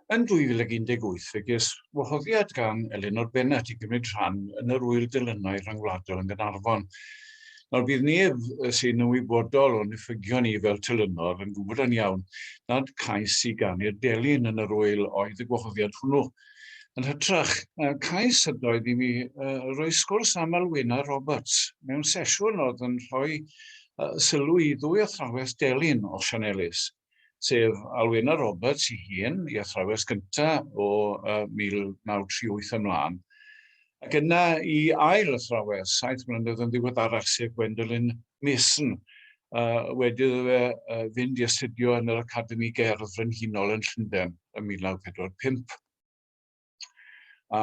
Yn 2018 fe ges wahoddiad gan Elinor Bennett i gymryd rhan yn yr Ŵyl Delynau Rhyngwladol yn Gaernarfon. Nawr bydd neb sy'n ymwybodol o'n niffygion i fel telynor yn gwybod yn iawn nad cais i ganu'r delyn yn yr ŵyl oedd y gwahoddiad hwnnw. Yn hytrach, cais ydoedd i mi roi sgwrs am Alwena Roberts mewn sesiwn oedd yn rhoi sylw i ddwy athrawes delyn o Sian Ellis. sef Alwena Roberts ei hun, ei athrawes gyntaf o 1938 ymlaen, ac yna i ail athrawes, 7 mlynedd yn ddiweddarach, sef Gwendolyn Mason, wedi iddo fe fynd i astudio yn yr Academi Gerdd Frenhinol yn Llundain ym 1945. A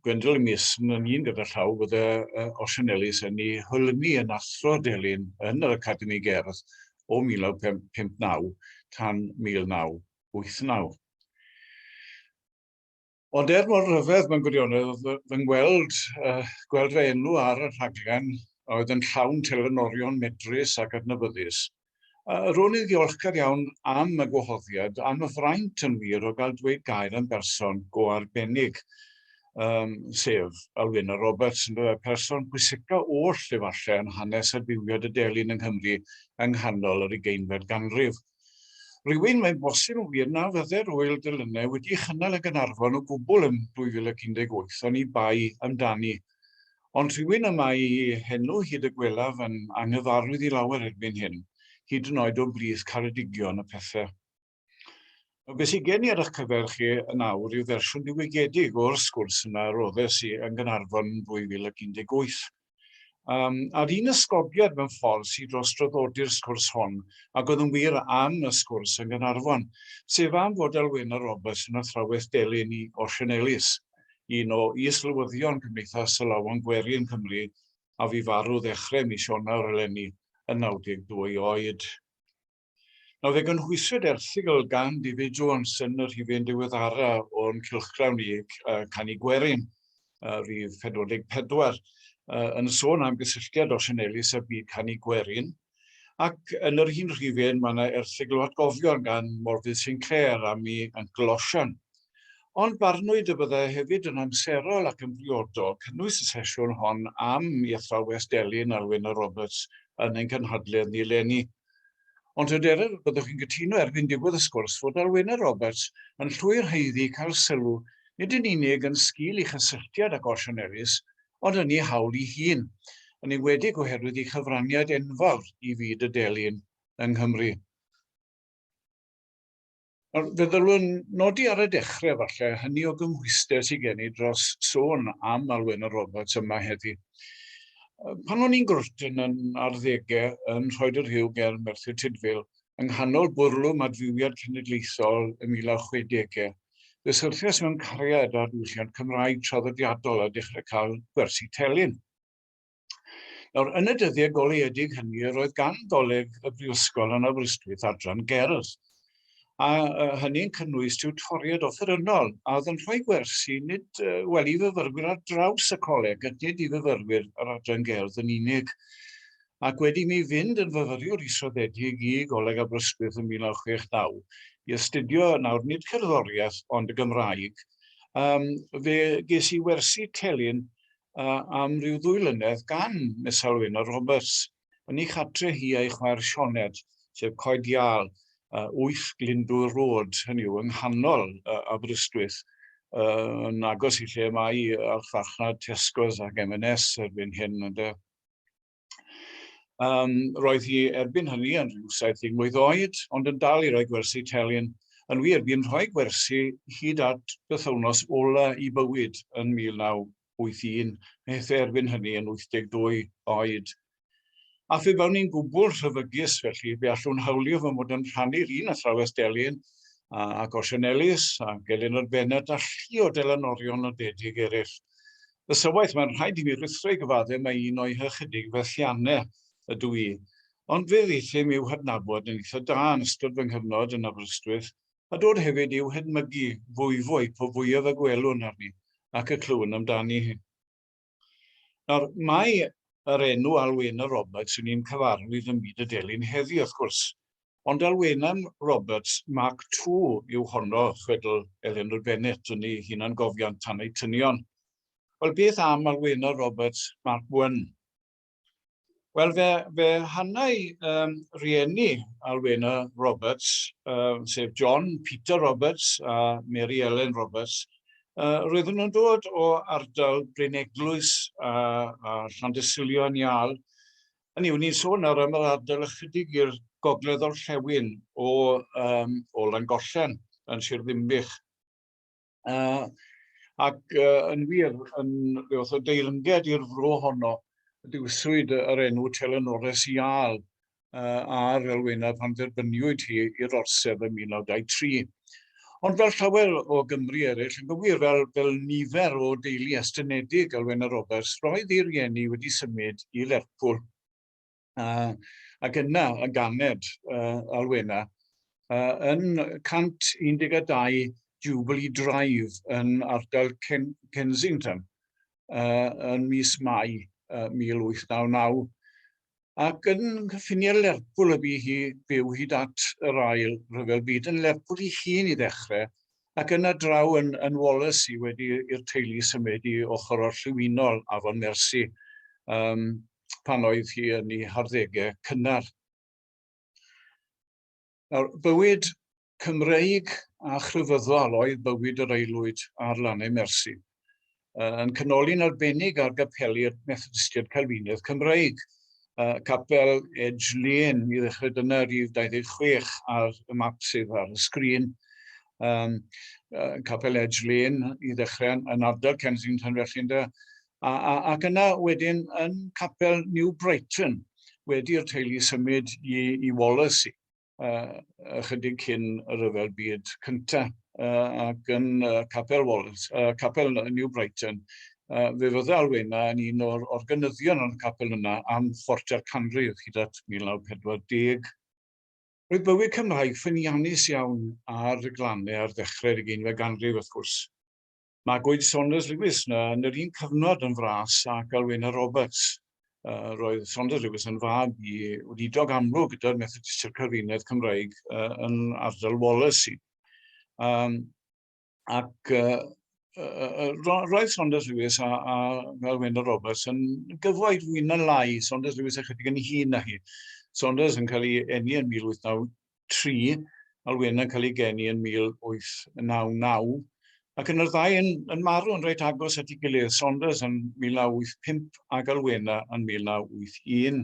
Gwendolyn Mason yn un gyda llaw bydde Osian Ellis yn ei holynu yn athro delyn yn yr Academi Gerdd o 1959 tan 1989. Ond er mor rhyfedd mewn gwirionedd oedd fy ngweld, gweld fy enw ar y rhaglen oedd yn llawn telynorion medrus ac adnabyddus, Ro'n i'n ddiolchgar iawn am y gwahoddiad, am y fraint yn wir o gael dweud gair am berson go arbennig, sef Alwena Roberts, yn y person pwysica oll efallai yn hanes adfywiad y delyn yng Nghymru yng nghanol yr ugeinfed ganrif. Rhywun, mae'n bosib yn wir, na fydde'r ŵyl delynau wedi'i chynnal yn Gaernarfon o gwbl ym 2018 oni bai amdani. Ond rhywun y mae ei henw hyd y gwelaf yn anghyfarwydd i lawer erbyn hyn, hyd yn oed o blith caredigion y pethe. Nawr, beth sydd gen i ar eich cyfer chi yn awr yw fersiwn diwygiedig o'r sgwrs yna roddes i yng Nghaernarfon yn 2018. A'r un ysgogiad mewn ffordd sydd dros draddodi'r sgwrs hon, ac oedd yn wir am y sgwrs yng Nghaernarfon, sef am fod Alwena Roberts yn athrawes delyn i Osian Ellis, un o is-lywyddion Cymdeithas y Lawon Gwerin Cymru a fu farw ddechrau mis Ionawr eleni yn 92 oed. Nawr fe gynhwyswyd erthygl gan David Jones yn y rhifyn diweddara o'n cylchgrawn ni, Canu Gwerin, rhif 44, yn sôn am gysylltiad Osian Ellis a byd canu gwerin, ac yn yr un rhifyn mae yna erthygl o atgofion gan Morfudd Sinclair am ei Uncle Osian. Ond barnwyd y byddai hefyd yn amserol ac yn briodol cynnwys y sesiwn hon am i athrawes delyn Alwena Roberts yn ein cynhadledd ni eleni. Ond hyderaf y byddwch chi'n cytuno erbyn diwedd y sgwrs fod Alwena Roberts yn llwyr haeddu cael sylw nid yn unig yn sgil ei chysylltiad ag Osian Ellis, ond yn ei hawl ei hun, yn enwedig oherwydd ei chyfraniad enfawr i fyd y delyn yng Nghymru. Nawr, fe ddylwn nodi ar y dechrau falle hynny o gymhwyster sydd gen i dros sôn am Alwena Roberts yma heddi. Pan o'n i'n gwrtyn yn arddegau yn rhoi dy rhyw ger Merthyr Tudful, yng nghanol bwrlwm adfywiad cenedlaethol y 1960au, fe syrthiais mewn cariad â'r diwylliant Cymraeg traddodiadol a dechrau cael gwersi telyn. Nawr, yn y dyddiau goleuedig hynny, yr oedd gan Goleg y Brifysgol yn Aberystwyth adran gerdd, a hynny'n cynnwys tiwtoriaid offerynnol, a oedd yn rhoi gwersi nid, wel, i fyfyrwyr ar draws y coleg, ac nid i fyfyrwyr yr adran gerdd yn unig. Ac wedi mi fynd yn fyfyriwr israddedig i Goleg Aberystwyth yn 1969, i astudio nawr nid cerddoriaeth ond y Gymraeg, fe ges i wersi telyn am ryw ddwy flynedd gan Miss Alwena Roberts yn ei chartre hi a'i chwaer Sioned, sef Coed Iâl, 8 Glyndŵr Road, hynny yw, yng nghanol Aberystwyth, yn agos i lle mae archfarchnad Tesco's ac M&S erbyn hyn, ynde. Roedd hi erbyn hynny yn rhyw 70 mlwydd oed, ond yn dal i roi gwersi telyn. Yn wir, bu'n rhoi gwersi hyd at bythewnos ola i bywyd yn 1981, hithau erbyn hynny yn 82 oed. A phe bawn i'n gwbl rhyfygus felly, fe allwn hawlio fy mod yn rhannu'r un athrawes delyn ac Osian Ellis ac Elinor Bennett a llu o delynorion nodedig eraill. Ysywaeth, mae'n rhaid i mi ruthro i gyfadde mai un o'i hychydig fethiannau ydw i, ond fe ddeuthum i'w hadnabod yn eitha da yn ystod fy nghyfnod yn Aberystwyth, a dod hefyd i'w hedmygu fwyfwy po fwyaf y gwelwn arni ac y clywwn amdani hi. Nawr, mae yr enw Alwena Roberts yn un cyfarwydd ym myd y delyn heddi, wrth gwrs. Ond Alwena Roberts Mark II yw honno, chwedl Eleanor Bennett yn ei hunangofiant Tanau Tynion. Wel, beth am Alwena Roberts Mark I? Wel, fe, fe hanai rieni Alwena Roberts, sef John Peter Roberts a Mary Ellen Roberts, roedden nhw'n dod o ardal Bryn Eglwys a, a Llandysilio yn Iâl. Hynny yw, ni'n sôn nawr am yr ardal ychydig i'r gogledd orllewin o, um, o Langollen yn Sir Ddinbych. Ac yn wir, yn rhyw fath o deyrnged i'r fro honno, dewiswyd yr enw Telynores Iâl ar Elwena pan dderbyniwyd hi i'r orsedd ym 1923. Ond fel llawer o Gymry eraill, yn gywir, fel, fel nifer o deulu estynedig Alwena Roberts, roedd ei rieni wedi symud i Lerpwl. Ac yna y ganed Alwena yn 112 Jubilee Drive yn ardal Ken Kensington yn mis Mai 1899. Ac yn nghyffiniau Lerpwl y bu hi byw hyd at yr Ail Ryfel Byd, yn Lerpwl ei hun i ddechrau, ac yna draw yn, yn Wallasey wedi i'r teulu symud i ochr orllewinol Afon Mersi, um, pan oedd hi yn ei harddegau cynnar. Nawr, bywyd Cymreig a chrefyddol oedd bywyd yr aelwyd ar lannau Mersi, yn canoli'n arbennig ar gapeli'r Methodistiaid Calfinydd Cymreig, Capel Edge Lane, i ddechrau dyna rhif 26 ar y map sydd ar y sgrin. Um, Capel Edge Lane i ddechrau yn, yn ardal Kensington felly ynde. A, a, ac yna wedyn yn Capel New Brighton, wedi'r teulu symud i, i Wallasey, ychydig cyn y Rhyfel Byd Cyntaf, ac yn Capel Wallace, Capel New Brighton, fe fydde Alwena yn un o'r organyddion yn y capel yna am chwarter canrif hyd at 1940. Roedd bywyd Cymraeg ffyniannus iawn ar y glannau ar ddechrau'r ugeinfed ganrif, wrth gwrs. Magwyd Saunders Lewis na yn yr un cyfnod yn fras ac Alwena Roberts. Roedd Saunders Lewis yn fab i weinidog amlwg gyda'r Methodistiaid Calfinaidd Cymraeg yn ardal Wallasey. Um, ac roedd Saunders Lewis a, a Alwena Roberts yn gyfoed fwy na lai, Saunders Lewis ychydig yn hŷn na hi. Saunders yn cael ei eni yn 1893, Alwena yn cael ei geni yn 1899, ac yn yr ddau yn, yn marw yn reit agos at ei gilydd, Saunders yn 1985 ac Alwena yn 1981.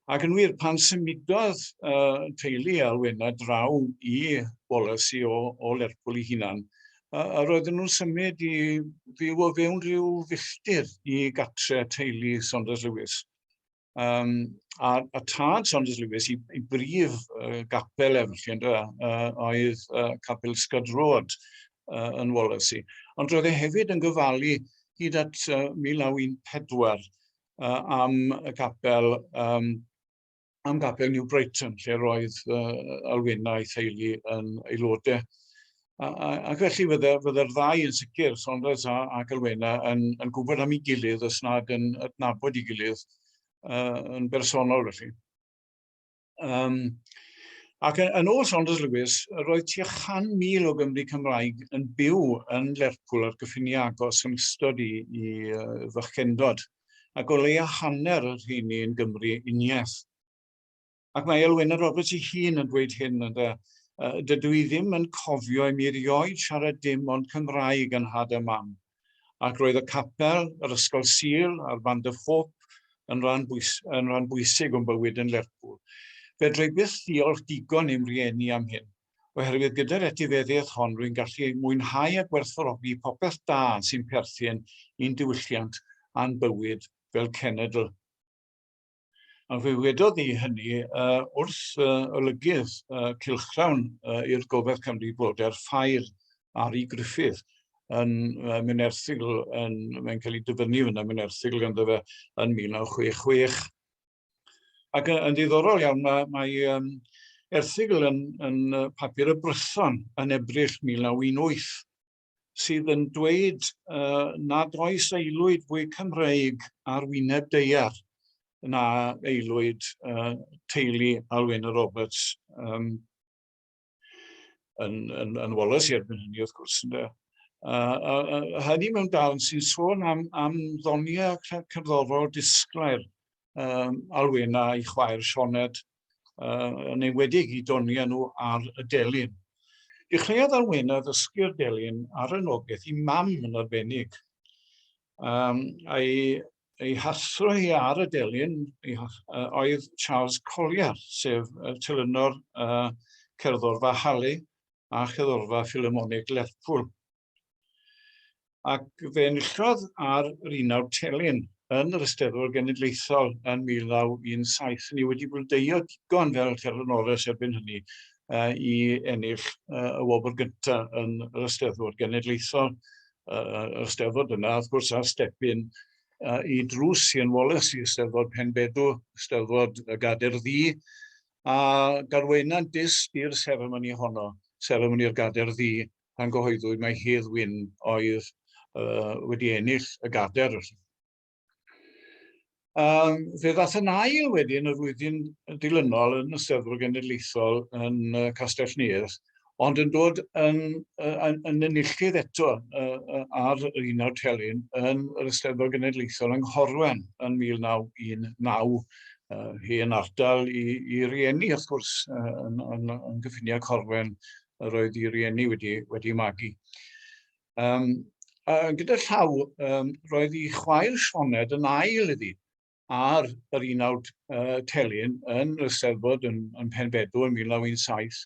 Ac yn wir, pan symudodd uh, teulu Alwena draw i Wallasey o, o Lerpwl i hunan, uh, yr oedden nhw'n symud i fyw o fewn rhyw filltir i gatre teulu Saunders Lewis. Um, a, a tad Saunders Lewis, i, i brif gapel e felly, ynddo, oedd Capel Scud Road yn Wallasey. Ond roedd e hefyd yn gofalu hyd at 1914 am y capel um, am gapel New Brighton, lle roedd Alwena a'i theulu yn aelodau. Ac felly fydde, fydde'r ddau yn sicr, Saunders a, ac Alwena, yn, yn gwybod am ei gilydd os nad yn adnabod ei gilydd yn bersonol felly. Um, ac yn ôl Saunders Lewis, roedd tua 100,000 o Gymry Cymraeg yn byw yn Lerpwl ar gyffiniau agos yn ystod i, i fychendod, ac o leia hanner y rheini yn Gymru uniaith. Ac mae Elwena Roberts ei hun yn dweud hyn, ynde, uh, dydw i ddim yn cofio i mi erioed siarad dim ond Cymraeg yn nhad a mam. Ac roedd y capel, yr ysgol Sul a'r Band of Hope yn rhan, bwys, yn rhan bwysig o'n bywyd yn Lerpwl. Fedra i byth ddiolch digon i'm rhieni am hyn, oherwydd gyda'r etifeddiaeth hon rwy'n gallu mwynhau a gwerthfawrogi popeth da sy'n perthyn i'n diwylliant a'n bywyd fel cenedl. A fe wedodd hi hynny uh, wrth uh, olygydd uh, cylchgrawn uh, i'r Gobaith Cymru Blodau'r Ffair, Ari Griffith, yn uh, mewn erthygl, yn, mae'n cael ei dyfynnu fyna mewn erthygl ganddo fe yn 1966. Ac yn ddiddorol iawn, mae, mae um, erthygl yn, yn papur y Brython yn Ebrill 1918 sydd yn dweud uh, nad oes aelwyd fwy Cymreig ar wyneb daear. na aelwyd teulu Alwena Roberts yn Wallasey erbyn hynny, wrth gwrs, ynde. A hynny mewn darn sy'n sôn am ddoniau cerddorol disglair Alwena a'i chwaer Sioned, yn enwedig i doniau nhw ar y delyn. Dechreuodd Alwena ddysgu'r delyn ar anogaeth i mam yn arbennig, a'i ei hathro hi ar y delyn oedd Charles Collier, sef telynor Cerddorfa Hallé a Cherddorfa Philharmonic Lerpwl. Ac fe enillodd ar yr unawd telyn yn yr Eisteddfod Genedlaethol yn 1917. Ni wedi blodeuo digon fel telynores erbyn hynny i ennill y wobr gyntaf yn yr Eisteddfod Genedlaethol. Yr Eisteddfod yna, wrth gwrs, ar stepyn i drws Ian Wallace i Eisteddfod Penbedw, Eisteddfod y Gader Ddu, a garweina'n dyst i'r seremoni honno, seremoni'r Gader Ddu, pan gyhoeddwyd mai Hedd Wyn oedd wedi ennill y gader. Fe ddath yn ail wedyn y flwyddyn dilynol yn y Steddfod Genedlaethol yn Castell Nedd, ond yn dod yn enillydd eto ar yr unawd telyn yn yr Eisteddfod Genedlaethol yng Nghorwen yn 1919, hen ardal i rieni wrth gwrs yn gyffiniau Corwen yr oedd i rieni wedi magu. Gyda llaw, roedd ei chwaer Sioned yn ail iddi ar yr unawd telyn yn yr Eisteddfod yn Penbedw yn 1917.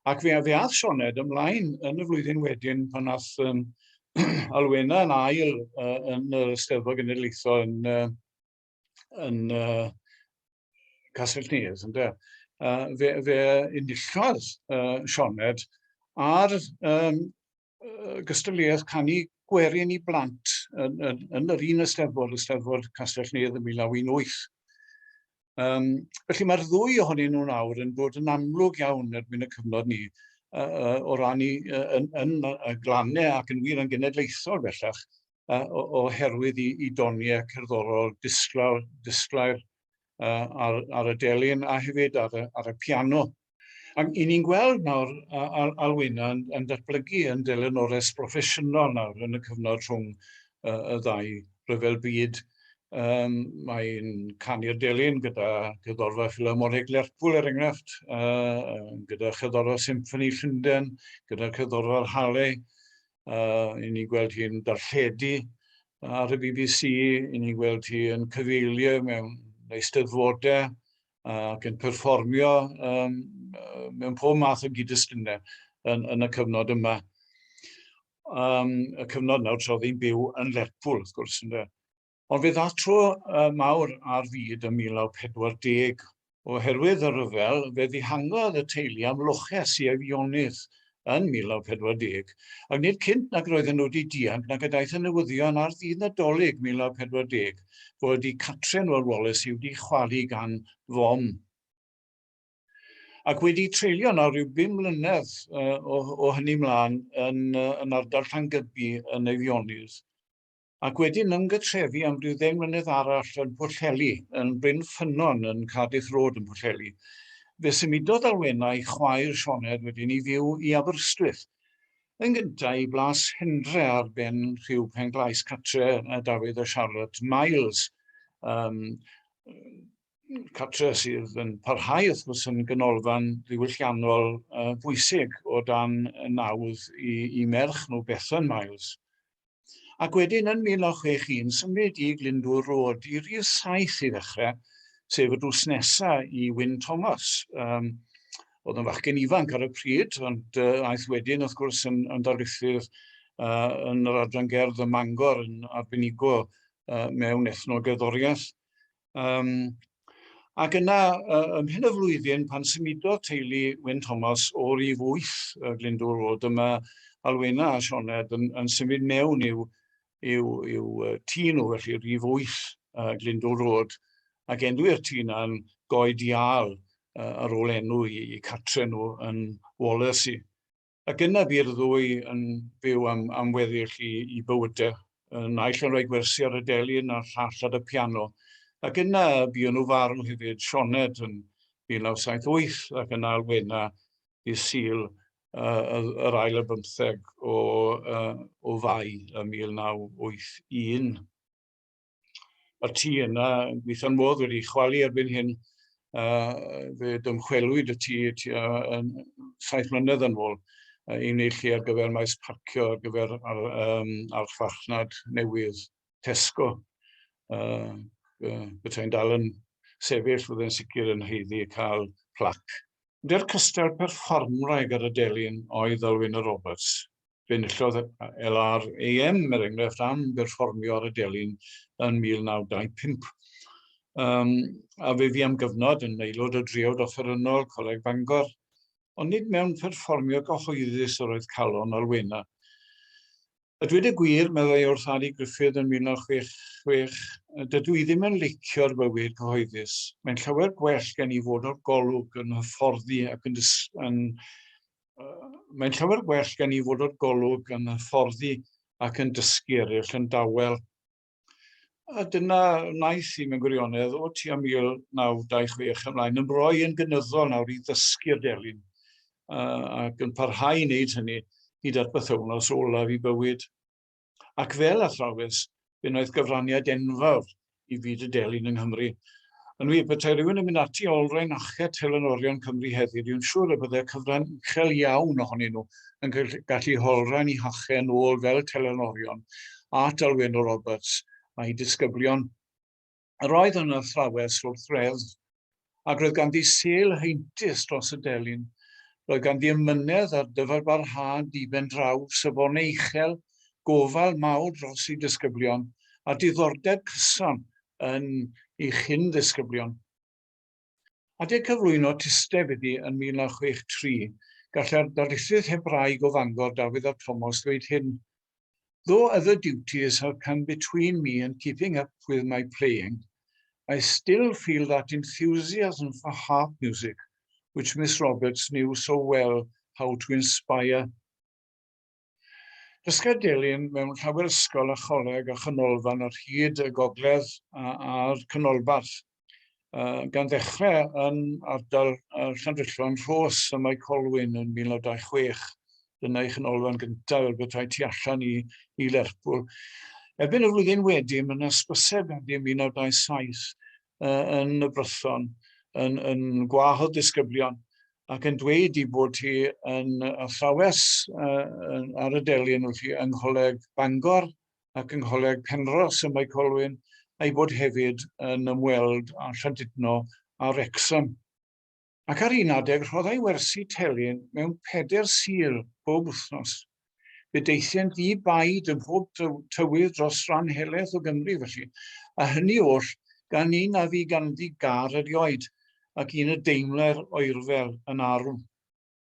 Ac fe ath Sioned ymlaen yn y flwyddyn wedyn pan ath Alwena yn ail yn yr Eisteddfod Genedlaethol yn Castell Nedd, ynde. Fe enillodd Sioned ar gystadleuaeth canu gwerin i blant yn yr un Eisteddfod, Eisteddfod Castell Nedd yn 1918. Felly mae'r ddwy ohonyn nhw nawr yn dod yn amlwg iawn erbyn y cyfnod ni o ran yn y glannau ac yn wir yn genedlaethol bellach oherwydd i doniau cerddorol disglair ar y delyn a hefyd ar y piano. Ac i ni'n gweld nawr Alwena yn datblygu yn delynores broffesiynol nawr yn y cyfnod rhwng y ddau ryfel byd. Mae'n canu'r delyn gyda Cerddorfa Philharmonic Lerpwl er enghraifft, gyda Cherddorfa Symffoni Llundain, gyda Cerddorfa'r Hallé. I ni'n gweld hi'n darlledu ar y BBC, i ni'n gweld hi yn cyfeilio mewn eisteddfodau ac yn perfformio mewn pob math o gyd-destunau yn y cyfnod yma. Y cyfnod nawr tra oedd hi'n byw yn Lerpwl, wrth gwrs, ynde. Ond fe ddaeth tro mawr ar fyd ym 1940. Oherwydd y rhyfel, fe ddihangodd y teulu am loches i Eifionydd yn 1940, ac nid cynt nag roedden nhw wedi dianc nag y daeth y newyddion ar ddydd Nadolig 1940 fod eu cartre nhw ar Wallasey wedi chwalu gan fom. Ac wedi treulio nawr rhyw bum mlynedd o hynny mlaen yn ardal Llangybi yn Eifionydd, ac wedyn ymgytrefu am ryw ddeng mlynedd arall yn Pwllheli, yn Bryn Ffynnon, yn Cardiff Road yn Pwllheli. Fe symudodd Alwena a'i chwaer Sioned wedyn i fyw i Aberystwyth. Yn gyntaf i Blas Hendre ar ben Rhiw Penglais, catre Dafydd a Charlotte Miles. Catre sydd yn parhau wrth gwrs yn ganolfan ddiwylliannol bwysig o dan nawdd i merch nhw Bethan Miles. Ac wedyn yn 1961 symud i Glyndŵr Road i rif 7 i ddechrau, sef y drws nesa i Wyn Thomas. Oedd yn fachgen ifanc ar y pryd, ond aeth wedyn wrth gwrs yn darlithydd yn yr adran gerdd ym Mangor yn arbenigo mewn ethnogerddoriaeth. Ac yna, ymhen y flwyddyn, pan symudodd teulu Wyn Thomas o rif 8 Glyndŵr Road, dyma Alwena a Sioned yn symud mewn i'w tŷ nhw, felly rif 8 Glyndŵr Road, ac enwi'r tŷ yna'n Goed Iâl ar ôl enw i cartre nhw yn Wallasey. Ac yna bu'r ddwy yn byw am weddill i bywydau. Y naill yn rhoi gwersi ar y delyn a'r llall ar y piano. Ac yna buon nhw farw hefyd, Sioned yn 1978 ac yna Alwena i Sul yr ail ar bymtheg o, o Fai ym 1981. Mae'r tŷ yna yn gweithio'n modd wedi chwalu erbyn hyn. Fe dymchwelwyd y tŷ tua yn 7 mlynedd yn ôl i wneud lle ar gyfer maes parcio ar gyfer ar, um, archfarchnad newydd Tesco. Petai'n dal yn sefyll, fydde'n sicr yn haeddu cael plac. Ond er cystal perfformwraig ar y delyn oedd Alwena Roberts. Fe enillodd LRAM, er enghraifft, am berfformio ar y delyn yn 1925. Um, a fe fu am gyfnod yn aelod o driawd offerynnol Coleg Bangor, ond nid mewn perfformio gyhoeddus yr oedd calon Alwena. A dweud y gwir, meddai wrth Harry Griffith yn 1966, dydw i ddim yn licio'r bywyd cyhoeddus. Mae'n llawer gwell gen i fod o'r golwg yn hyfforddi ac yn, yn Mae'n llawer gwell gen i fod o'r golwg yn hyfforddi ac yn dysgu eraill yn dawel. A dyna wnaeth hi mewn gwirionedd o tua 1926 ymlaen, ymroi yn gynyddol nawr i ddysgu'r delyn ac yn parhau i wneud hynny hyd at bythewnos olaf i bywyd. Ac fel athrawes, fe wnaeth gyfraniad enfawr i fyd y delyn yng Nghymru. Yn wir, petai rhywun yn mynd ati olrhain achau telynorion Cymru heddiw, dwi'n siŵr y byddai cyfran uchel iawn ohonyn nhw yn gallu holrhain eu hachau yn ôl fel telynorion at Alwena Roberts a'i disgyblion. Yr oedd yn athrawes wrth reddf, ac roedd ganddi sêl heintus dros y delyn. Roedd ganddi ymynedd ar dyfalbarhad di-ben-draw, safonau uchel, gofal mawr dros ei disgyblion, a diddordeb cyson yn ei chyn-ddisgyblion. Adeg cyflwyno tysteb iddi yn 1963, gallai'r darlithydd Hebraeg o Fangor, Dafydd ap Tomos, ddweud hyn, Though other duties have come between me and keeping up with my playing, I still feel that enthusiasm for harp music which Miss Roberts knew so well how to inspire. Dysgai'r delyn mewn llawer ysgol a choleg a chanolfan ar hyd y gogledd a'r canolbarth, gan ddechrau yn ardal Llandrillo yn Rhos ym Mae Colwyn yn 1926. Dyna ei chanolfan gyntaf fel petai tu allan i, i Lerpwl. Erbyn y flwyddyn wedyn, mae yna ysbyseb ganddi yn 1927 yn y Brython yn, yn gwahodd disgyblion ac yn dweud ei bod hi yn athrawes uh, ar y delyn wrth yng Ngholeg Bangor ac yng Ngholeg Penrhos ym Mae Colwyn, a'i bod hefyd yn ymweld â Llandudno a Wrexham. Ac ar un adeg rhoddai wersi telyn mewn pedair sir bob wythnos. Fe deithient ddi-baid ym mhob tywydd dros ran helaeth o Gymru felly, a hynny oll gan un a fu ganddi gar erioed, ac un y deimlai'r oerfel yn arw.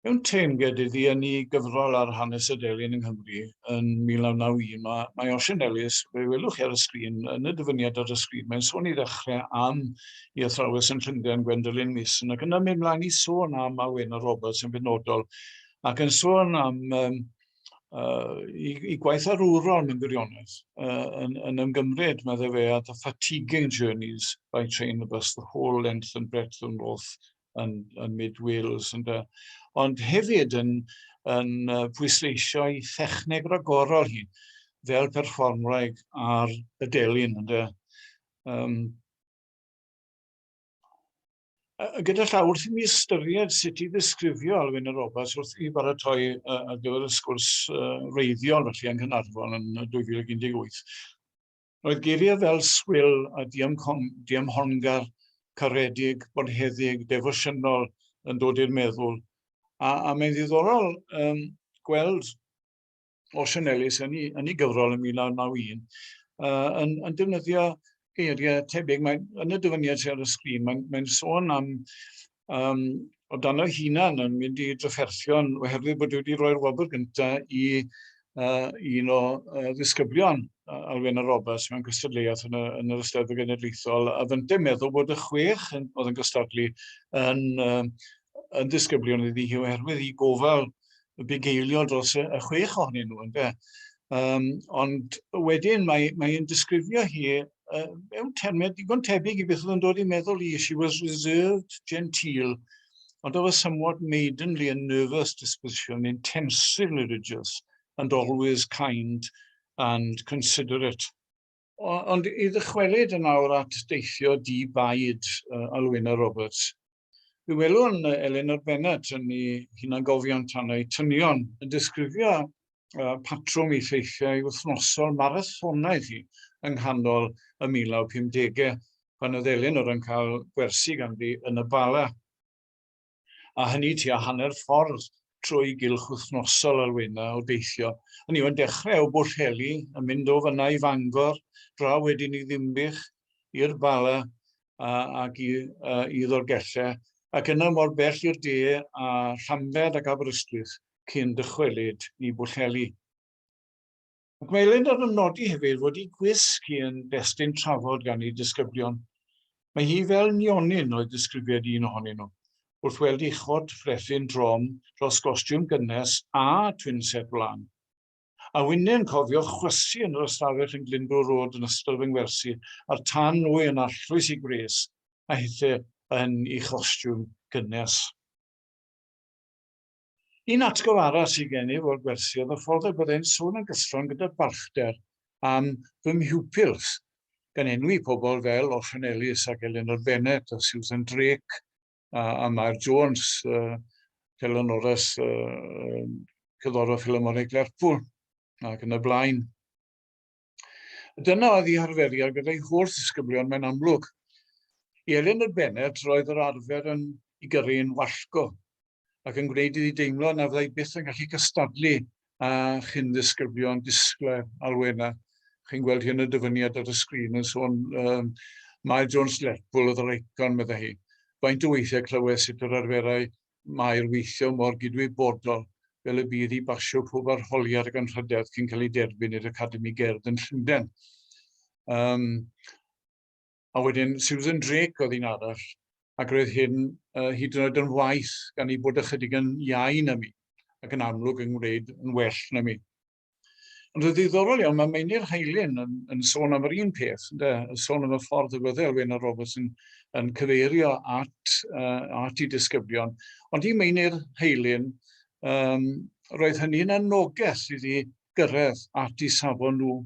Mewn teyrnged iddi yn ei gyfrol ar hanes y delyn yng Nghymru yn 1991, mae, mae Osian Ellis, fe welwch chi ar y sgrin, yn y dyfyniad ar y sgrin, mae'n sôn i ddechrau am ei athrawes yn Llundain, Gwendolyn Mason, ac yna mynd mlaen i sôn am Alwena Roberts yn benodol, Ac yn sôn am um, i, i gwaith arwrol mewn gwirionedd, yn, yn ymgymryd, meddai fe, at the fatiguing journeys by train the bus, the whole length and breadth of North and, and Mid Wales. And, ond hefyd yn, yn pwysleisio ei thechneg ragorol hi fel perfformwraig ar y delyn. Ynde? Um, Gyda llaw, wrth i mi ystyried sut i ddisgrifio Alwena Roberts wrth i baratoi ar gyfer y sgwrs wreiddiol felly yng Nghaernarfon yn 2018, roedd geiriau fel swil a diymhongar, caredig, bonheddig, defosiynol yn dod i'r meddwl. A, a mae'n ddiddorol um, gweld Osian Ellis yn ei, yn ei gyfrol yn 1991, uh, yn, yn defnyddio geiriau tebyg. Mae, yn y dyfyniad sydd ar y sgrin, mae'n mae sôn am um, o dan o'i hunan yn mynd i drafferthion oherwydd bod wedi rhoi'r wobr gyntaf i uh, un o uh, ddisgyblion uh, Alwena Roberts mewn cystadleuaeth yn, y, yn yr Eisteddfod Genedlaethol, a fynte meddwl bod y chwech yn, oedd yn gystadlu yn, uh, yn ddisgyblion iddi hi oherwydd i gofal y bugeilio dros y, y chwech ohonyn nhw, ynde? Ond wedyn mae disgrifio hi mewn termau digon tebyg i beth oedd yn dod i meddwl i. She was reserved, genteel, ond of a somewhat maidenly and nervous disposition, intensely religious, and always kind and considerate. Ond i ddychwelyd yn awr at deithio di-baid Alwena Roberts, fe welwn Eleanor Bennett yn ei hunangofion tanau tynion yn disgrifio patrwm ei theithiau wythnosol marathonaidd hi yng nghanol y 1950au, pan oedd Eleanor yn cael gwersi ganddi yn y Bala. A hynny tua hanner ffordd trwy gylch wythnosol Alwena o deithio. Hynny yw, yn dechrau o Bwllheli, yn mynd o fyna i Fangor, draw wedyn i Ddinbych, i'r Bala ac i Ddolgellau, ac yna mor bell i'r de a Llambed ac Aberystwyth cyn dychwelyd i Bwllheli. Ac mae Elin yn nodi hefyd fod ei gwisg hi yn destun trafod gan ei disgyblion. Mae hi fel nionyn oedd disgrifiad un ohonyn nhw, wrth weld ei chot frethyn drom dros gostiwm gynnes a twinset wlân. A winne'n cofio chwysu yn yr ystafell yn Glyndwr Road yn ystod fy ngwersi, a'r tân nwy yn arllwys i gwres, a hithe yn ei chostiwm gynnes. Un atgof arall sydd gennyf o'r gwersi oedd y ffordd y byddai'n sôn yn gyson gyda balchder am fy mhiwpils, gan enwi pobl fel Osian Ellis ac Eleanor Bennett a Susan Drake a Mair Jones, telynores Cerddorfa Philharmonic Lerpwl ac yn y blaen. Dyna oedd ei harferiad gyda'i holl ddisgyblion mae'n amlwg. I Eleanor Bennett roedd yr arfer yn i gyrru'n wallgo ac yn gwneud iddi deimlo na fyddai byth yn gallu cystadlu â chyn-ddisgyblion disglair Alwena. Chi'n gweld hi yn y dyfyniad ar y sgrin yn sôn um, Mair Jones Lerpwl oedd yr eicon, meddai hi. Faint o weithiau clywed sut yr arferai Mair weithio mor gydwybodol fel y bydd i basio pob arholiad ac anrhydedd cyn cael ei derbyn i'r Academi Gerdd yn Llundain. A wedyn Susan Drake oedd un arall, ac roedd hyn hyd yn oed yn waeth gan ei bod ychydig yn iau na mi, ac yn amlwg yn gwneud yn well na mi. Ond yn ddiddorol iawn, mae Meinir Heilyn yn sôn am yr un peth, ynde? Yn sôn am y ffordd y bydde Alwena Roberts yn cyfeirio at ei disgyblion. Ond i Meinir Heilyn, roedd hynny'n anogaeth iddi gyrraedd at eu safon nhw.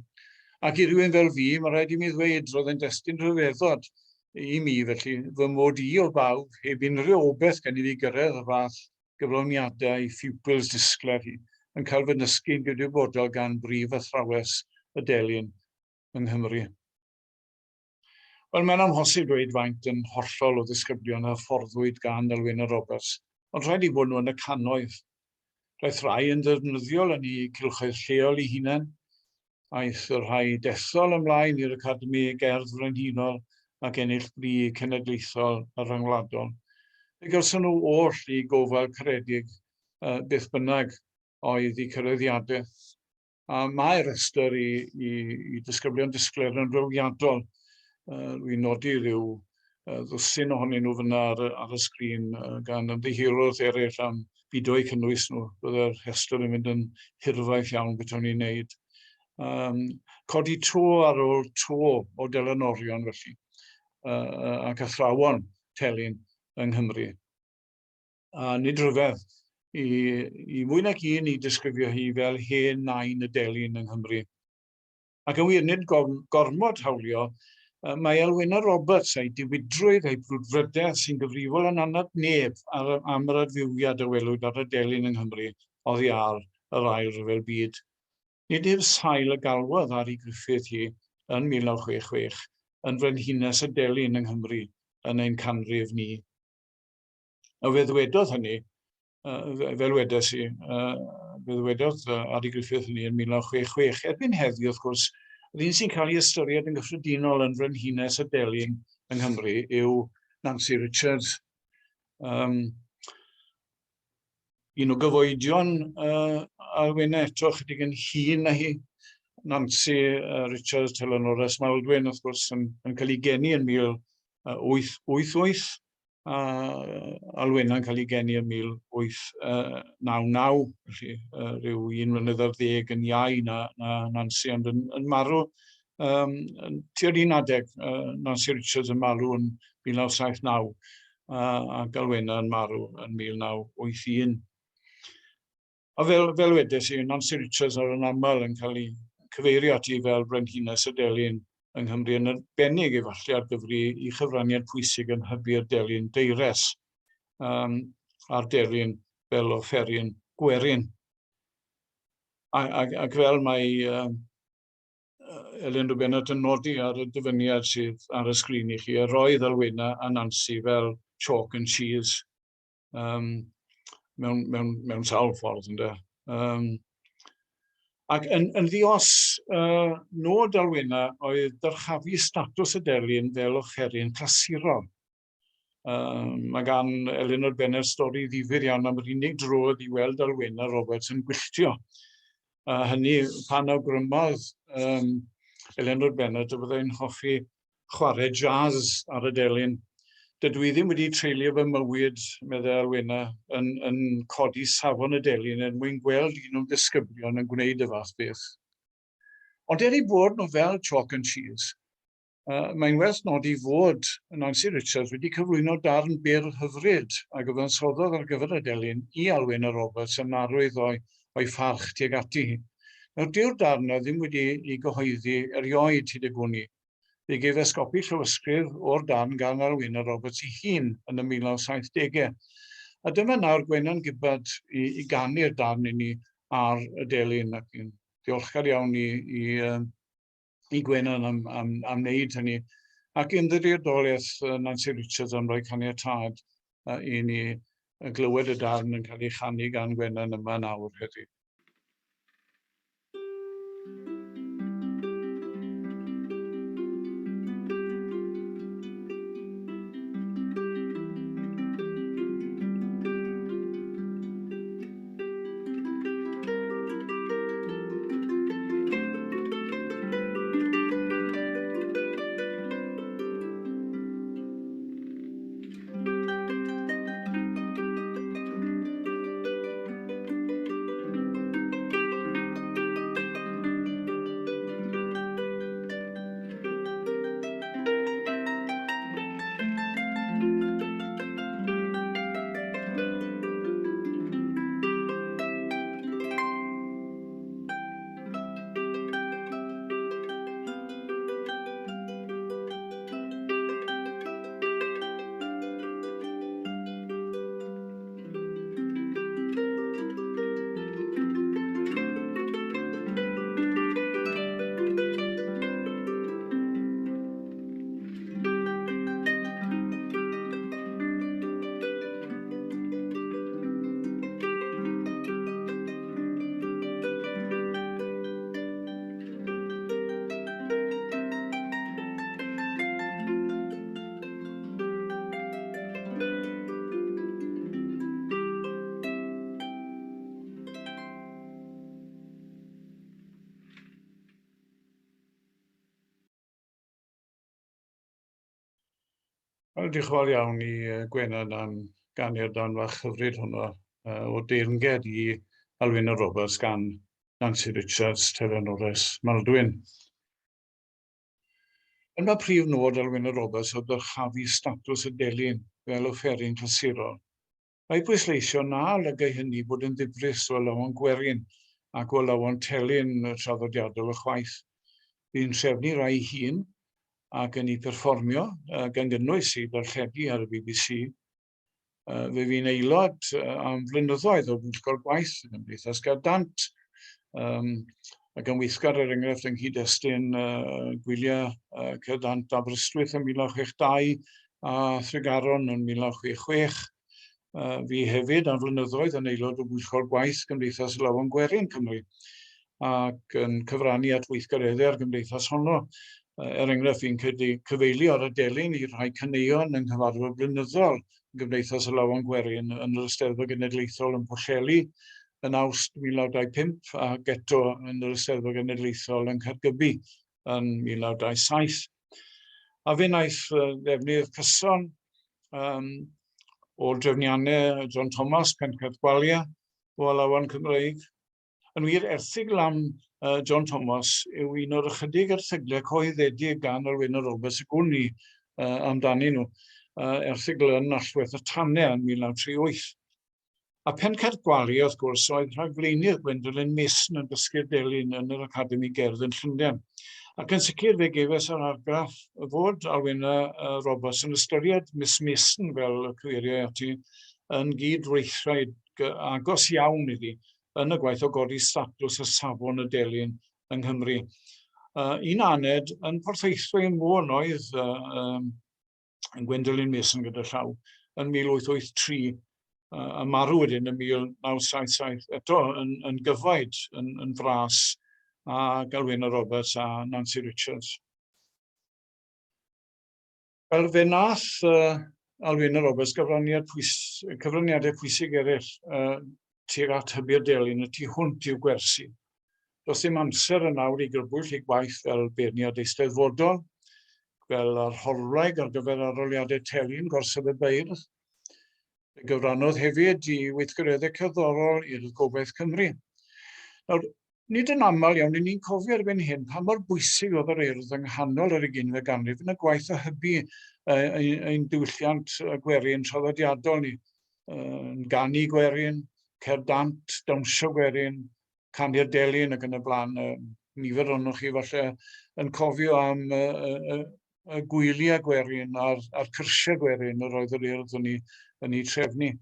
Ac i rywun fel fi, mae rhaid i mi ddweud, roedd yn destun rhyfeddod i mi, felly, fy mod i o bawb, heb unrhyw obaith gen i fi gyrraedd y fath gyflawniadau i phupils disglair hi, yn cael fy nysgu'n gydwybodol gan brif athrawes y delyn yng Nghymru. Wel, mae'n amhosib dweud faint yn hollol o ddisgyblion a hyfforddwyd gan Alwena Roberts, ond rhaid eu bod nhw yn y cannoedd. Daeth rhai yn ddefnyddiol yn eu cylchoedd lleol eu hunain. Aeth y rhai dethol ymlaen i'r Academi Gerdd Frenhinol ac ennill bri cenedlaethol a rhyngwladol. Fe gawson nhw oll eu gofal caredig beth bynnag oedd eu cyraeddiadau. A mae rhestr i disgyblion disglair yn rywiadol. Rwy'n nodi rhyw ddwsin ohonyn nhw fyna ar y sgrin gan ymddiheuro wrth eraill am bido eu cynnwys nhw. Byddai'r rhestr yn mynd yn hirfaith iawn beth o'n i'n neud. Codi to ar ôl to o delynorion felly, ac athrawon telyn yng Nghymru. A nid rhyfedd i fwy nag un i disgrifio hi fel hen nain y delyn yng Nghymru. Ac yn wir, nid gormod hawlio, mae Alwena Roberts a'i diwydrwydd a'i brwdfrydedd sy'n gyfrifol yn anad neb am yr adfywiad a welwyd ar y delyn yng Nghymru oddi ar yr Ail Ryfel Byd. Nid yw'r sail y galwodd Ari Griffith hi yn 1966 yn frenhines y delyn yng Nghymru yn ein canrif ni. A fe ddwedodd hynny, fel wedes i, fe ddwedodd Ari Griffith hynny yn 1966. Erbyn heddiw, wrth gwrs, yr un sy'n cael ei ystyried yn gyffredinol yn frenhines y delyn yng Nghymru yw Nansi Richards. Un o gyfoedion Alwena eto, chydig yn hŷn na hi, Nansi Richards, telynores Maldwyn, wrth gwrs, yn cael ei geni yn 1888. a Alwena'n cael ei geni ym 1899, felly rhyw un mlynedd ar ddeg yn iau na, na Nansi, ond yn, yn marw um, tua'r un adeg, Nansi Richards yn marw yn 1979, ac Alwena yn marw yn 1981. A fel, fel wedes i, Nansi Richards ar yn aml yn cael ei cyfeirio ati fel Brenhines y Delyn yng Nghymru yn arbennig efallai ar gyfri i chyfraniad pwysig yn hybu'r delyn deires um, a'r delyn fel offeryn gwerin. Ac, ac, ac fel mae um, Elin Rubennett yn nodi ar y dyfyniad sydd ar y sgrin i chi, yr oedd Alwena a Nansi fel chalk and cheese um, mewn, mewn, mewn sawl ffordd, ynddo. Um, ac yn, yn ddios, uh, nod Alwena oedd dyrchafu statws y delyn fel offeryn clasurol. Um, mae gan Elinor Benner stori ddifyr iawn am yr unig dro oedd i weld Alwena Roberts yn gwylltio. A hynny pan awgrymodd um, Elinor Bennett y byddai'n hoffi chwarae jazz ar y delyn. Dydw i ddim wedi treulio fy mywyd, meddai Alwena, yn, yn codi safon y delyn er mwyn gweld un o'm disgyblion yn gwneud y fath beth. Ond er eu bod nhw fel chalk and cheese, uh, mae'n werth nodi fod Nansi Richards wedi cyflwyno darn byr hyfryd a gyfansoddodd ar gyfer y delyn i Alwena Roberts yn arwydd o'i, o'i pharch tuag ati hi. Nawr, dyw'r darn yna ddim wedi ei gyhoeddi erioed hyd y gwn i. Fe gefais gopi llawysgrif o'r darn gan Alwena Roberts ei hun yn y 1970au. A dyma nawr Gwenan Gibbard i, i ganu'r darn i ni ar y delyn ac yn diolchgar iawn i, i, i Gwenan am, am, am wneud hynny. Ac ymddiriedolaeth Nansi Richards am roi caniatâd i ni glywed y darn yn cael ei chanu gan Gwenan yma nawr heddiw. Wel, diolch yn fawr iawn i Gwenan am ganu'r dan fach hyfryd honno o deyrnged i Alwena Roberts gan Nansi Richards, Telynores Maldwyn. Yna prif nod Alwena Roberts oedd dyrchafu statws y delyn fel offeryn clasurol. Mae pwysleisio na olygai hynny bod yn ddifrys o alawon gwerin ac o alawon telyn traddodiadol ychwaith. Bu'n trefnu rai ei hun ac yn eu perfformio, gan gynnwys ei darlledu ar y BBC. Fe fu'n aelod am flynyddoedd o Bwyllgor Gwaith y Gymdeithas Gerdd Dant, um, ac yn weithgar er enghraifft yng nghyd-destun uh, gwyliau uh, Cerdd Dant Aberystwyth yn 1962 a Thregaron yn 1966. Uh, fi hefyd am flynyddoedd yn aelod o Bwyllgor Gwaith Gymdeithas Lawon Gwerin Cymru ac yn cyfrannu at weithgareddau'r gymdeithas honno. Er enghraifft, fi'n cyfeilio ar y delyn i rhai caneuon yng nghyfarfod blynyddol y Gymdeithas Alawon Gwerin yn yr Eisteddfod Genedlaethol yn Pwllheli yn Awst 1925 ac eto yn yr Eisteddfod Genedlaethol yng Nghaergybi yn 1927. A fe wnaeth ddefnydd cyson um, O drefniannau John Thomas, Pencerdd Gwalia, o alawon Cymreig. Yn wir, erthygl am John Thomas yw un o'r ychydig erthyglau cyhoeddedig gan Alwena Roberts y gwn i amdanyn nhw. Erthygl yn Allwedd y Tanau yn 1938. A Pencerdd Gwalia, wrth gwrs, oedd rhagflaenydd Gwendoline Mason yn dysgu'r delyn yn yr Academi Gerdd yn Llundain. Ac yn sicr fe gefais yr argraff fod Alwena Roberts yn ystyried Miss Mason, fel y cyfeiriai ati, yn gyd-weithraid agos iawn iddi yn y gwaith o godi statws a safon y delyn yng Nghymru. Un aned yn Porthaethwy yn Môn oedd Gwendoline Mason gyda llaw yn 1883 a marw wedyn yn 1977 eto yn, yn gyfaid, yn, yn fras a Galwena Roberts a Nancy Richards. Wel, fe nath Alwena Roberts gyfraniad pwys, cyfraniadau pwysig eraill tuag at hybu'r delyn y tu hwnt i'w gwersi. Does dim amser yn awr i grybwyll ei gwaith fel beirniad eisteddfodol, fel arholwraig ar gyfer arholiadau telyn Gorsedd y Beirdd. Fe gyfrannodd hefyd i weithgareddau cerddorol Urdd Gobaith Cymru. Nawr, nid yn aml iawn i ni'n cofio erbyn hyn pa mor bwysig oedd yr Urdd yng nghanol yr ugeinfed ganrif yn y gwaith o hybu ein diwylliant gwerin traddodiadol ni, yn ganu gwerin, cerdd dant, dawnsio gwerin, canu'r delyn ac yn y blaen. Nifer ohonoch chi falle yn cofio am y, y, y gwyliau gwerin a'r, a'r cyrsiau gwerin yr oedd yr Urdd yn ei, yn ei trefnu.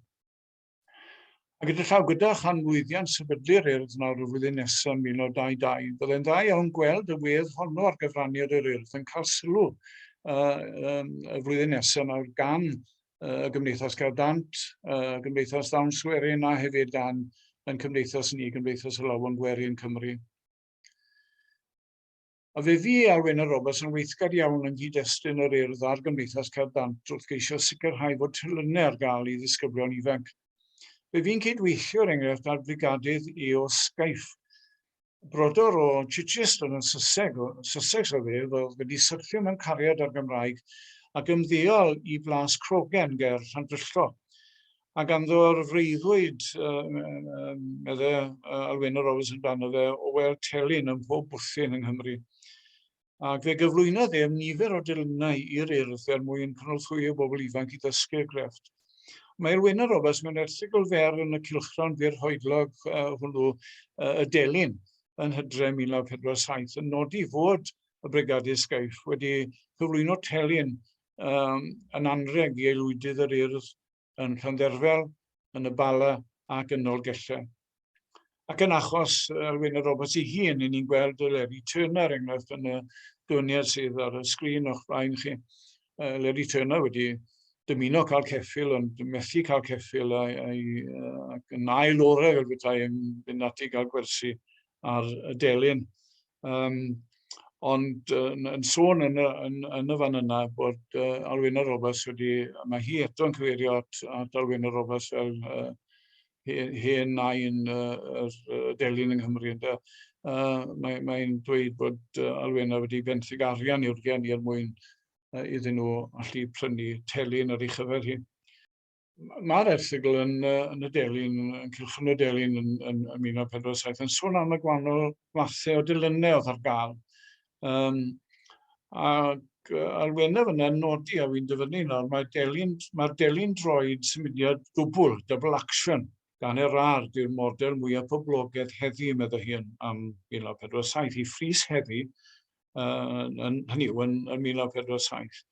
A gyda llaw, gyda chanmlwyddiant sefydlu'r Urdd nawr y flwyddyn nesaf yn 1922, byddai'n dda iawn gweld y wedd honno ar gyfraniad yr Urdd yn cael sylw y flwyddyn nesaf nawr gan y Gymdeithas Cerdd Dant, y Gymdeithas Ddawns Werin a hefyd gan yn Cymdeithas ni, Gymdeithas y Lawon Gwerin Cymru. A fe fu Alwena Roberts yn weithgar iawn yng nghyd-destun yr Urdd a'r Gymdeithas Cerdd Dant wrth geisio sicrhau fod telynau ar gael i ddisgyblion ifanc. Fe fu'n cydweithio, er enghraifft, â'r Brigadydd E.O. Scaife, brodor o Chichester yn Sussex, Sussex oedd ef, oedd wedi syrthio mewn cariad â'r Gymraeg ac ymddeol i Blas Crogen ger Llandrillo. A ganddo'r freuddwyd, medde Alwena Roberts amdano fe, o weld telyn ym mhob bwthyn yng Nghymru. Ac fe gyflwynodd ef nifer o delynau i'r Urdd er mwyn cynorthwyo bobl ifanc i ddysgu'r grefft. Mae Alwena Roberts mewn erthygl fer yn y cylchgrawn fyrhoedlog hwnnw, Y Delyn, yn Hydref 1947, yn nodi fod y Brigadydd Scaife wedi cyflwyno telyn um, yn anrheg i aelwydydd yr Urdd yn Llandderfel, yn y Bala ac yn Nolgellau. Ac yn achos Alwena Roberts ei hun, i ni'n gweld y Larry Turner, enghraifft, yn y dyfyniad sydd ar y sgrin o'ch blaen chi. Larry Turner wedi dymuno cael ceffyl, ond methu cael ceffyl a, a, ac yn ail orau fel petai yn fynd ati i gael gwersi ar y delyn. Um, ond yn, yn sôn yn y, yn, yn y fan yna bod Alwena Roberts wedi, mae hi eto yn cyfeirio at, at Alwena Roberts fel hen, hen nain yr delyn yng Nghymru. Ynde? Mae'n mae dweud bod Alwena wedi benthyg arian i'w rhieni er mwyn iddyn nhw allu prynu telyn ar ei chyfer hi. Mae'r erthygl yn, yn y delyn, yn cylchgrawn y delyn yn, yn, yn 1947, yn sôn am y gwahanol fathau o delynau oedd ar gael. Um, ac Alwena fyna yn nodi, a fi'n dyfynnu nawr, mae delyn, mae'r delyn droed symudiad dwbl, double action, gan Erard yw'r model mwyaf poblogaidd heddi, meddai hi yn, am 1947. I frys heddi, yn, hynny yw, yn, yn 1947,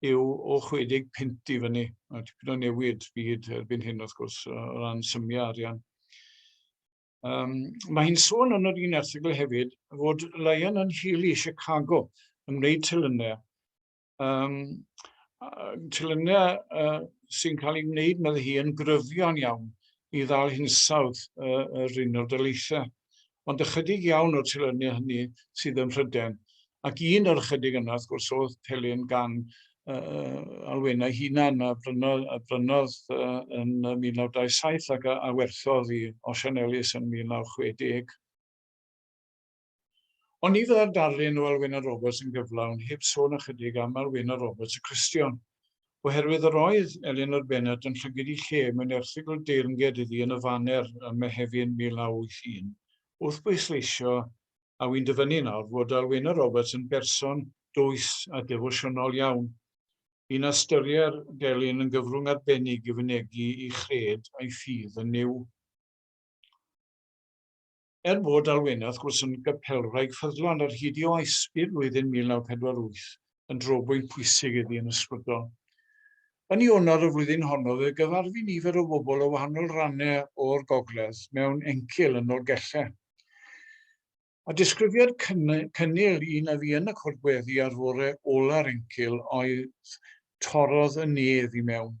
yw o 60 punt i fyny. Mae tipyn o newid byd erbyn hyn, wrth gwrs, o ran symiau arian. Um, mae hi'n sôn yn yr un erthygl hefyd fod Lyon and Healy, Chicago, yn gwneud telynau. Um, telynau uh, sy'n cael ei wneud, meddai hi, yn gryfion iawn i ddal hinsawdd uh, yr Unol Daleithiau. Ond ychydig iawn o'r telynau hynny sydd ym Mhrydain. Ac un o'r ychydig yna, wrth gwrs, oedd telyn gan uh, Alwena hunan a brynodd, a brynodd uh, yn 1927 ac a, a werthodd i Osian Ellis yn 1960. Ond ni fyddai'r darlun o Alwena Roberts yn gyflawn heb sôn ychydig am Alwena Roberts y Cristion. Oherwydd yr oedd Elinor Bennett yn llygad ei lle mewn erthygl deyrnged iddi yn y Faner ym Mehefin 1981, wrth bwysleisio, a wi'n dyfynnu nawr, fod Alwena Roberts yn berson dwys a defosiynol iawn. Un a ystyrier delyn yn gyfrwng arbennig i fynegi ei chred a'i ffydd yn Nuw. Er bod Alwena, wrth gwrs, yn gapelwraig ffyddlon ar hyd ei oes, bu'r flwyddyn 1948 yn drobwynt pwysig iddi yn ysbrydol. Yn Ionawr y flwyddyn honno, fe gyfarfu nifer o bobl o wahanol rannau o'r gogledd mewn encil yn Nolgellau. A disgrifiad cynnil un a fu yn y cwrdd gweddi ar fore ola'r encil oedd 'torrodd y nef i mewn'.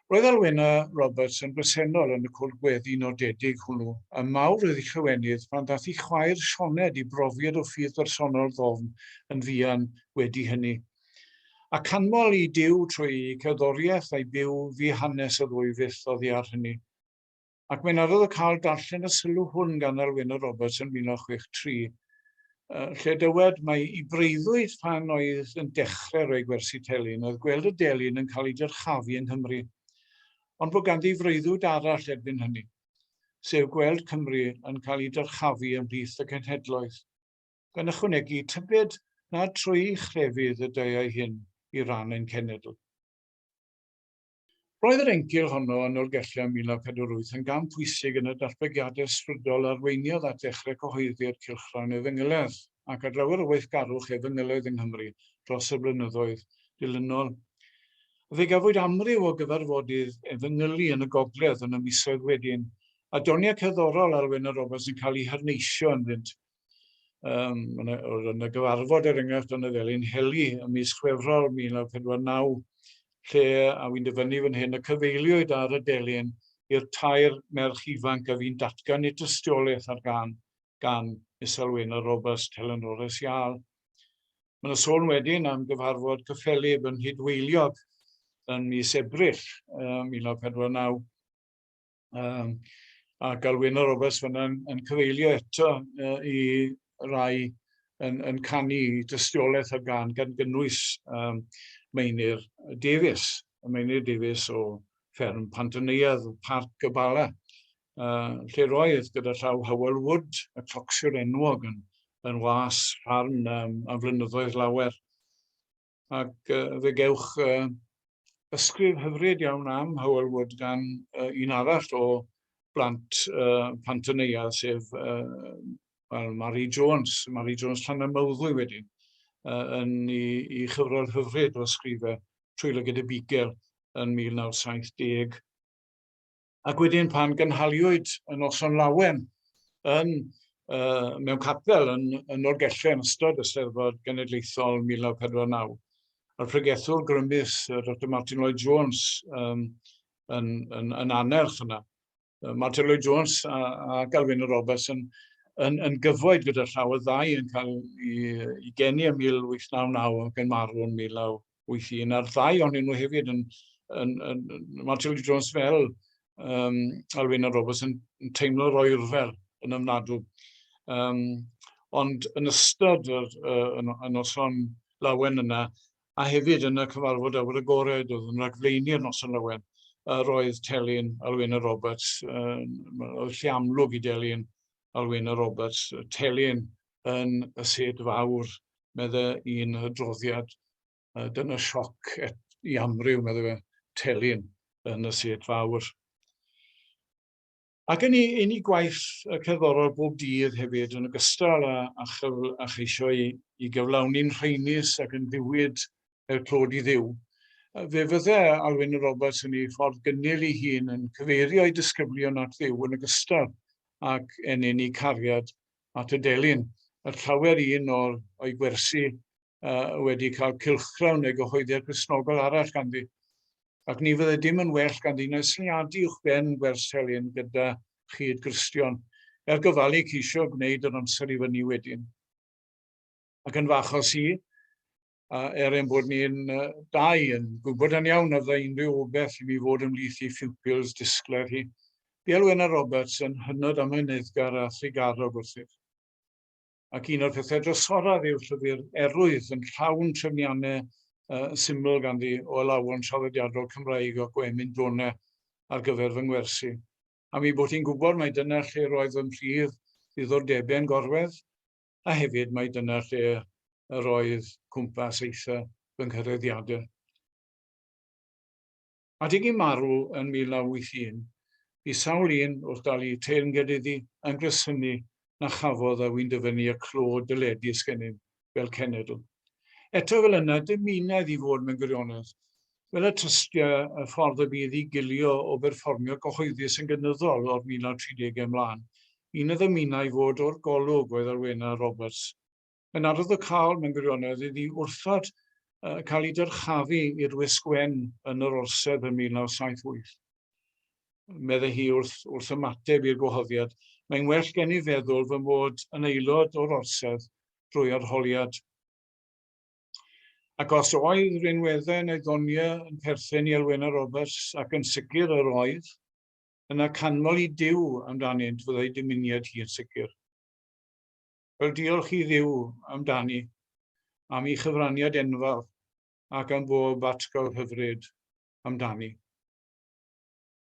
Roedd Alwena Roberts yn bresennol yn y cwrdd gweddi nodedig hwnnw, a mawr oedd ei llawenydd pan ddaeth ei chwaer Sioned i brofiad o ffydd bersonol ddofn yn fuan wedi hynny. A canmol i Duw trwy ei cerddoriaeth a'i byw fu hanes y ddwy fyth oddi ar hynny. Ac mae'n arwyddocaol darllen y sylw hwn gan Alwena Roberts yn 1963, lle dywed mai i breuddwyd pan oedd yn dechrau rhoi gwersi telyn oedd gweld y delyn yn cael ei dyrchafu yng Nghymru, ond bod ganddi freuddwyd arall erbyn hynny, sef gweld Cymru yn cael ei dyrchafu ymhlith y cenhedloedd, gan ychwanegu, tybed nad trwy ei chrefydd y deuai hyn i ran ein cenedl. Roedd yr encil honno yn Nolgellau ym 1948 yn gam pwysig yn y datblygiadau ysbrydol a arweiniodd at ddechrau cyhoeddi'r cylchgrawn Efengyledd ac at lawer o weithgarwch efengylaidd yng Nghymru dros y blynyddoedd dilynol. Fe gafwyd amryw o gyfarfodydd efengylu yn y gogledd yn y misoedd wedyn, a doniau cerddorol Alwena Roberts yn cael eu harneisio ynddynt. Oedd yna gyfarfod er enghraifft yn y Felin Heli ym mis Chwefror 1949, lle, a wy'n dyfynnu fan hyn, y cyfeiliwyd ar y delyn i'r tair merch ifanc a fu'n datgan eu tystiolaeth ar gân gan Miss Alwena Roberts, Telynores Iâl. Mae yna sôn wedyn am gyfarfod cyffelyb yn Rhydweiliog yn mis Ebrill 1949. Ac Alwena Roberts fan'na yn cyfeilio eto i rai yn canu dystiolaeth ar gân gan gynnwys Meinir Davies, Meinir Davies o fferm Pantyneuadd, Parc y Bala, lle roedd gyda llaw Howell Wood, y clocsiwr enwog yn was ffarm am flynyddoedd lawer. Ac fe gewch ysgrif hyfryd iawn am Howell Wood gan un arall o blant Pantyneuadd, sef well, Mary Jones, Mary Jones Llanymawddwy wedyn, yn ei chyfrol hyfryd o ysgrifau Trwy Lygad y Bugail yn 1970. Ac wedyn pan gynhaliwyd y noson lawen yn, mewn capel yn Nolgellau yn ystod y Steddfod Genedlaethol 1949, a'r pregethwr grymus Dr Martin Lloyd Jones yn annerch yna. Martin Lloyd Jones a Galwyn Roberts yn gyfoed gyda llaw, y ddau yn cael i geni ym 1899 ac yn marw yn 1981, a'r ddau ohonyn nhw hefyd yn Martin Lloyd Jones fel Alwena Roberts yn teimlo'r oerfel yn ymnadw. Ond yn ystod y noson lawen yna, a hefyd yn y cyfarfod awyr agored oedd yn rhagflaenu'r noson lawen, yr oedd telyn Alwena Roberts, oedd lle amlwg i delyn Alwena Roberts, telyn yn y sêt fawr, medde un adroddiad. Dyna sioc i amryw, medde fe, telyn yn y sêt fawr. Ac yn ei, yn ei gwaith cerddorol bob dydd hefyd, yn ogystal â cheisio i gyflawni'n rheinus ac yn ddiwyd er clod i Dduw, fe fydde Alwyn Roberts yn ei ffordd gynnil ei hun yn cyfeirio ei disgyblion at Dduw yn ogystal ag ennyn eu cariad at y delyn. Mae llawer un o'i gwersi wedi cael cylchgrawn neu gyhoeddiad Cristnogol arall ganddi. Ac ni fydde dim yn well ganddi na syniadu uwchben gwers telyn gyda chyd Gristion, er gofalu ceisio gwneud yr amser i fyny wedyn. Ac yn fy achos i, er ein bod ni'n dau yn gwybod yn iawn na fyddai unrhyw obaith i mi fod ymhlith ei phupils disglair hi, bu Alwena Roberts yn hynod amyneddgar a thrugarog wrthyf. Ac un o'r pethau drysoraf yw'r llyfr Erwydd yn llawn trefniannau syml ganddi o alawon traddodiadol Cymraeg o Gwemin Done ar gyfer fy ngwersi. A mi bod hi'n gwybod mai dyna lle roedd fy mhrif ddiddordebau'n gorwedd, a hefyd mai dyna lle yr oedd cwmpas eitha fy nghyraeddiadau. Adeg ei marw yn 1981, bu sawl un wrth dalu teyrnged iddi yn gresynu na chafodd a wy'n dyfynnu y clod dyledus gennym fel cenedl. Eto fel yna, dymuna iddi fod mewn gwirionedd, fel y tystia y ffordd y bu iddi gilio o berfformio gyhoeddus yn gynyddol o'r 1930au ymlaen, un a ddymunai fod o'r golwg oedd Alwena Roberts. Yn arwyddocaol mewn gwirionedd iddi wrthod cael ei dyrchafu i'r wisg wen yn yr orsedd yn 1978. Meddai hi wrth, wrth ymateb i'r gwahoddiad, mae'n well gen i feddwl fy mod yn aelod o'r orsedd drwy arholiad. Ac os oedd rinweddau neu ddoniau yn perthyn i Alwena Roberts, ac yn sicr yr oedd, yna canmol i Duw amdanynt fyddai dymuniad hi yn sicr. Wel, diolch i Dduw amdani, am ei chyfraniad enfawr ac am bob atgof hyfryd amdani.